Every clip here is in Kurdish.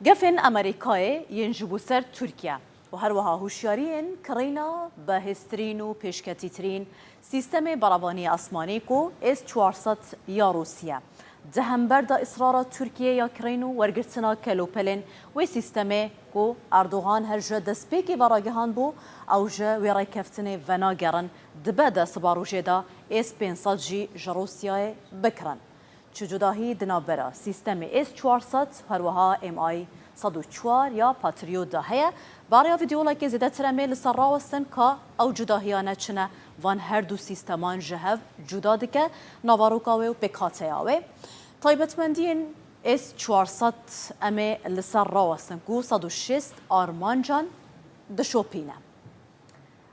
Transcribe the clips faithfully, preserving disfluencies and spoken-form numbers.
Gefên Amerîkayê yên ji bo ser Tirkiye û her wiha hişyariyên kirîna behêztirîn û pêşketîtirîn sîstemê berevaniyê esmanî ku S çar sed ya Rûsî ye, di hember de israra Tirkiyê ya kirîn û wergirtina kelopelên wê sîstemê ku Erdogan her ji destpêkê ve ragihandbû, ew ji wê rêkeftinê venagerin, dibe dê siba rojê de S pênc sed jî ji Rûsiyayê bikirin. Çi cudahî di navbera sîstemê S çar sed, her wiha M I sed û çar ya Patriot de heye? Beriya vîdeolekê zêdetir em ê li ser rawestin ka ew cudahiyane çi ne, van her du sîsteman ji hev cuda dike, naveroka wê û pêkhateya wê. Taybetmendiyên S çar sed em ê li ser rawestin ku sed û şêst armancan dişopîne.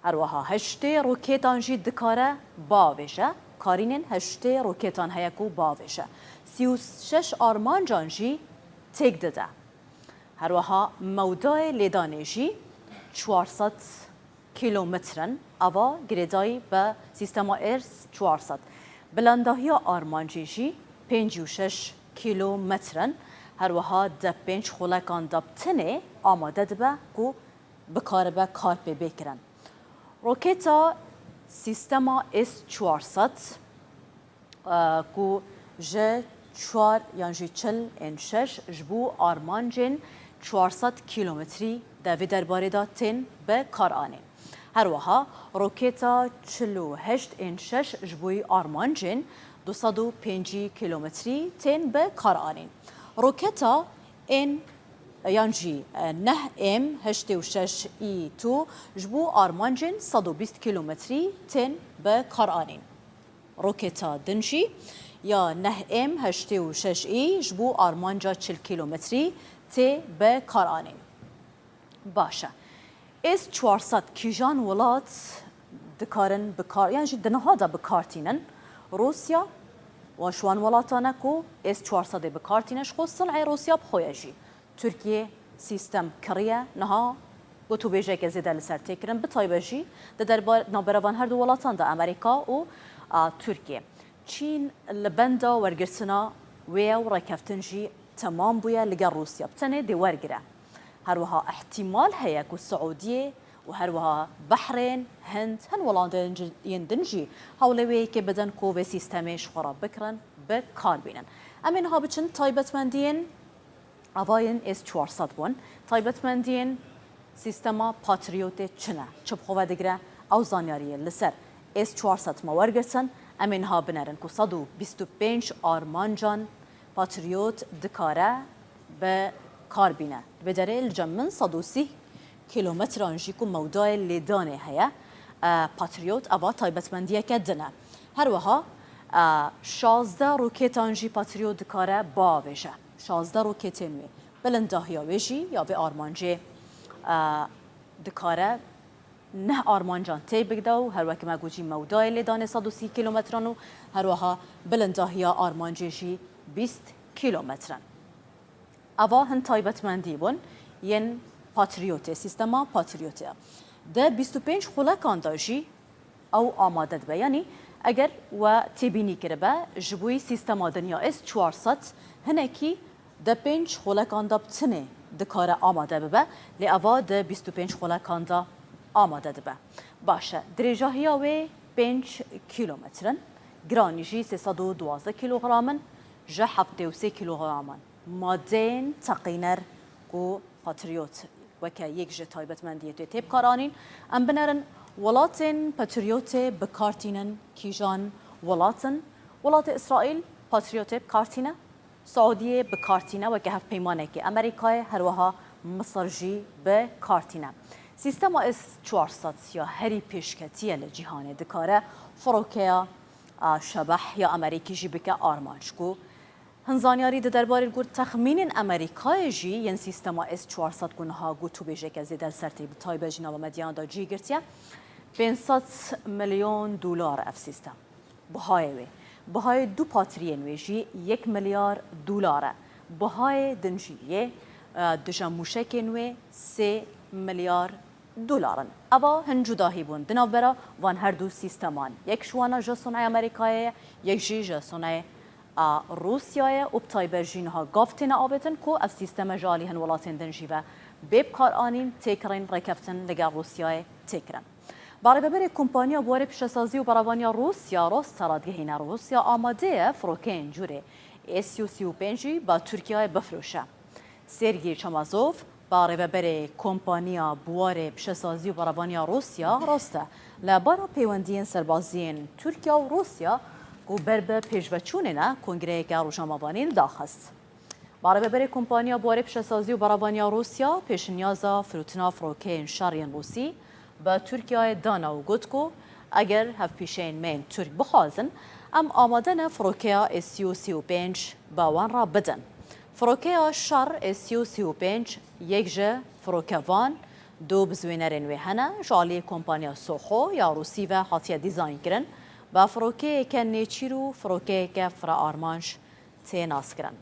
Her wiha heştê roketan jî dikare biavêje, karînên heştê roketan heye ku biavêje. Sî û şeş armancan jî têk dide. Her wiha mewdayê lêdanê jî çar sed kîlometr in, ava girêdayî bi sîstema S çar sed. Bilendahiya armancê jî pêncî û şeş kîlometr in. Her wiha di pênc xulekan de bi tenê amade dibe ku bikaribe kar pê bê kirin. Roketa sîstema S çar sed, e, ku ji çar yan jî çil ên şeş ji bo armancên çar sed kîlometrî de vê derbarê de tên bi kar anîn. Her wiha roketa çil û heşt ên şeş ji bo armancên du sed û pêncî kîlometrî tên bi kar anîn. Roketa ên yan jî, e, neh M heştê û şeş E two ji bo armancên sed û bîst kîlometrî tên bi kar anîn. Roketa din jî ya neh M heştê û şeş E ji bo armanca çil kîlometrî tê bi kar anîn. Baş e. S çar sed kîjan welat dikarin bi kar, yan jî di niha de bi kar tînin? Rûsya wa ji wan welatan e ku S çar sedê bi kar tîne, ji xwe sin'ê Rûsya bi xwe ye jî. Tirkiye sîstem kiriye, niha gotûbêjeke zêde li ser tê kirin, bi taybet jî di derbar-, navbera van her du welatan de, Amerîka û, a, Tirkiye. Çîn li benda wergirtina wê ye û rêkeftin jî temam bûye li gel Rûsya. Bi tenê dê wergire. Her wiha îhtîmal heye ku Siûdiyê û her wiha Behrên, Hind, hin welatên ji-, yên din jî hewlê wê yekê bidin ku vê sîstemê ji xwe re bikirin, bi kar bînin. Em ê niha biçin taybetmendiyên Ava yên S çar sed bûn. Taybetmendiyên sîstema Patriotê çi ne? Çi bi xwe ve digire? Ew zanyariyê li ser S çar sed me wergirtin. Em ê niha binerin ku sed û bîst û pênc armancan Patriot dikare bi kar bîne. Vê derê li cem min sed û sî kîlometran jî ku mewdayê lêdanê heye, e, Patriot eva taybetmendiyeke din e. Her wiha, e, şazdeh roketan jî Patriot dikare biavêje. Şazdeh roketên wê. Bilindahiya wê jî ya vê armancê, e, dikare neh armancan tê bigde û her wek me got jî mewdayê lêdanê sed û sî kîlometran û her wiha bilindahiya armancê jî bîst kîlometr in. Eva hin taybetmendî bûn yên Patriotê, sîstema Patriotê. Di bîst û pênc xulekan de jî ew amade dibe. Yanî eger we têbînî kiribe, ji bo sîstema dinya S çar sed hinekî di pênc xulekan de bi tinê dikare amade bibe, lê eva di bîst û pênc xulekan de amade dibe. Baş e, dirêjahiya wê pênc kîlometr in, giranî jî sê sed û duwazdeh kîlogram in, ji heftê û sê kîlograman. Madeyên teqîner ku Patriot weke yek ji taybetmendiyê tê tê bikaranîn. Em binerin welatên Patriotê bikartînin kîjan welat in? Welatê Îsraîl Patriotê bikartîne, Siûdiyê bikartîne weke hevpeymanekê Amerîkayê, her wiha Misir jî bikartîne. Sîstema S çar sed ya herî pêşketî ye li cîhanê, dikare firokeya, a, Şebeh ya Amerîkî jî bike armanc ku Hin zanyarî di derbarê li gor texmînên Amerîkayê jî yên sîstema S çar sed ku niha gotûbêjeke zêde li ser tê, bi taybet jî nava medyayan de cî girtiye, pênc sed milyon dolar ev sîstem. Bihayê wê. Bihayê du patiriyên wê jî yek milyar dolar e. Bihayê din jî yê, e, dije mûşekên wê sê milyar dolar in. Eva hin cudahî bûn di navbera van her du sîsteman. Yek ji wana ji sonayê Amerîkayê ye, yek jî ji sonayê a Rûsyayê û bi taybet jî niha gav têne avêtin ku ev sîsteme ji alî hin welatên din jî ve bê bikaranîn têkirîn rêkeftin li gel Rûsyayê tê kirin. Barê Weberê Kompaniya Buwarê Pişesazî û Berevaniya Rûsya Rosta radigihîne, Rûsya amade ye firokeyên cûrê S U sî û pênc jî ba Tirkiyeyê bifiroşe. Sergî Çamazov, barê Weberê Kompaniya Buwarê Pişesazî û Berevaniya Rûsya Rosta, li bara peywendiyên serbaziyên Tirkiye û Rûsya ku ber bi pêşveçûnê ne, kongreyeke rojnamevanî li daxist. Barê Weberê Kompaniya Buwarê Pişesazî û Berevaniya Rûsya pêşinyaza firotina firokeyên şer yên Rûsî bi Tirkiyeyê dana û got ku eger hevpîşeyên me yên Tirk bixwazin, em amade ne firokeya S U sî û pênc bi wan re bidin. Firokeya şer S U sî û pênc yek ji firokevan du bizwînerên wê hene, ji aliyê kompaniya Soho ya Rûsî ve hatiye dîzaynkirin, bi firokeyeke nêçîr û firokeyeke firearmanc tê naskirin.